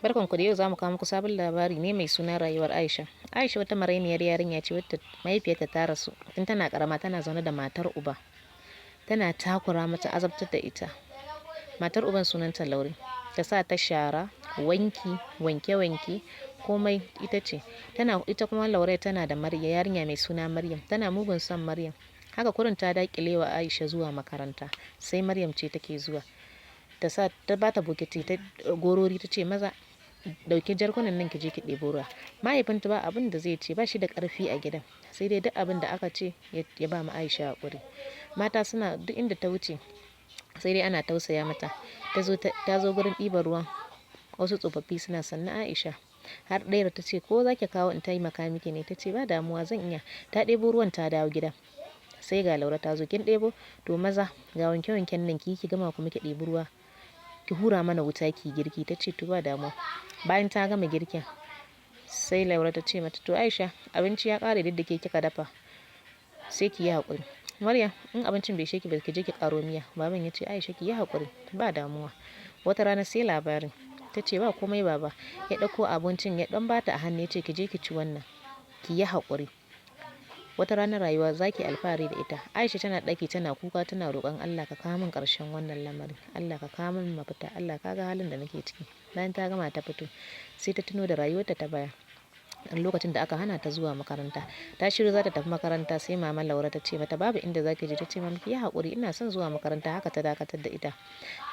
Barkanku da yau, za mu kawo muku sabon labari ne mai suna Rayuwar Aisha. Aisha wata marainiyar yarinya ce wacce mahaifiyarta ta rasu tun tana karama, tana zaune da matar uba. Tana takura mata, azabtar da ita. Matar uban sunanta Laure. Ta sa ta shara, wanki, wanke-wanke, komai ita ce. Tana ita kuma Laure tana da Maryam, yarinya mai suna Maryam. Tana mugun son Maryam. Haka kurin ta dakile wa Aisha zuwa makaranta. Sai Maryam ce take zuwa. Ta sa ta bata bokiti ta gorori, ta ce, "Maza dauki jarkunan nan ki je ki ɗebo ruwa." Mahaifinta ba abin da zai ce, ba shi da ƙarfi a gidan, sai dai duk abin da aka ce ya ba mu Aisha haƙuri. Mata suna duk inda ta wuce sai dai ana tausaya mata. Ta zo gurin ɗiban ruwan, wasu tsofaffi suna, "Sannu Aisha." Har ɗayar ta ce, "Ko za ki kawo in taimaka miki ne?" Ta ce, "Ba damuwa, zan iya." Ta ɗebo ruwan ta dawo gida, sai ga Laura ta zo. "Kin ɗebo? To maza ga wanke wanken nan ki gama, kuma ki ɗebi ruwa ki hura mana wuta ki girki." Ta ce, "To, ba damuwa." Bayan ta gama girkin, sai Laura ta ce mata, "To Aisha, abinci ya ƙare, duk da ke kika dafa, sai ki yi haƙuri. Maryam, in abincin bai ki ba, ki je ki ƙaro miya." Baban ya ce, "Aisha, ki yi haƙuri, ba damuwa, wata rana sai labarin." Ta ce, "Ba komai, baba." Ya ɗauko abincin ya ɗan bata a hannu, ya ce, "Ki je ki ci wannan, ki yi haƙuri, wata rana rayuwa za ki alfahari da ita." Aisha tana ɗaki tana kuka, tana roƙon Allah, "Ka kawo min ƙarshen wannan lamarin. Allah, ka kawo min mafita. Allah, ka ga halin da nake ciki." Bayan ta gama ta fito, sai ta tuno da rayuwarta ta baya, lokacin da aka hana ta zuwa makaranta. Ta shiru za ta tafi makaranta, sai Mama Laura ta ce mata, "Babu inda za ki je." Ta ce, "Mama, ki yi haƙuri, ina son zuwa makaranta." Haka ta dakatar da ita.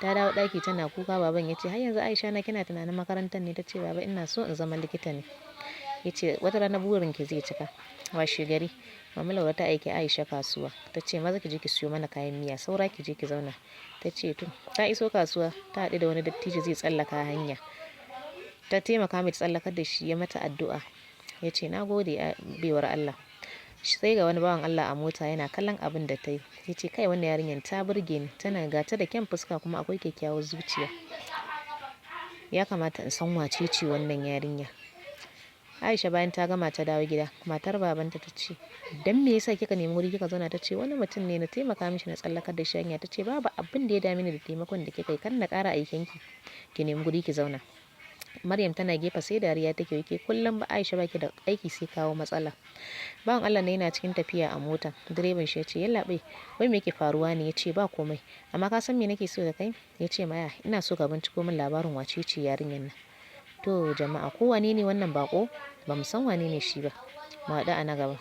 Ta dawo ɗaki tana kuka. Baban ya ce, "Har yanzu Aisha na kina tunanin makarantar ne?" Ta ce, "Baba, ina so in zama likita ne." Ya ce, "Wata rana burin ki zai cika." Washe gari Mama Laura ta aiki Aisha kasuwa. Ta ce, "Maza ki je ki siyo mana kayan miya, saura ki je ki zauna." Ta ce, "To." Ta iso kasuwa, ta haɗu da wani dattijo zai tsallaka hanya. Ta taimaka mai tsallakar da shi, ya mata addu'a, ya ce, "Na gode, baiwar Allah." Sai ga wani bawan Allah a mota yana kallon abin da ta yi. Ya ce, "Kai, wannan yarinyar ta burge ni, tana gata da kyan fuska, kuma akwai kyakkyawar zuciya. Ya kamata in san wace ce wannan yarinya." Aisha bayan ta gama ta dawo gida, matar babanta ta ce, "Dan me yasa kika nemi wuri kika zauna?" Ta ce, "Wani mutum ne na taimaka mishi na tsallakar da shi hanya." Ta ce, "Babu abin da ya dame ni da taimakon da kika yi, kan na ƙara aiken ki, ki nemi guri ki zauna." Maryam tana gefe sai dariya take, yake kullum ba Aisha baki da aiki sai kawo matsala. Bawan Allah ne yana cikin tafiya a mota. Direban shi ya ce, "Yallaɓai, wai me yake faruwa ne?" Ya ce, "Ba komai. Amma ka san me nake so da kai?" Ya ce, "Maya, ina so ka binciko min labarin wace ce yarinyar nan." To jama'a, ko wane ne wannan bako? Ba mu san wane ne shi ba. Mu haɗu a na gaba.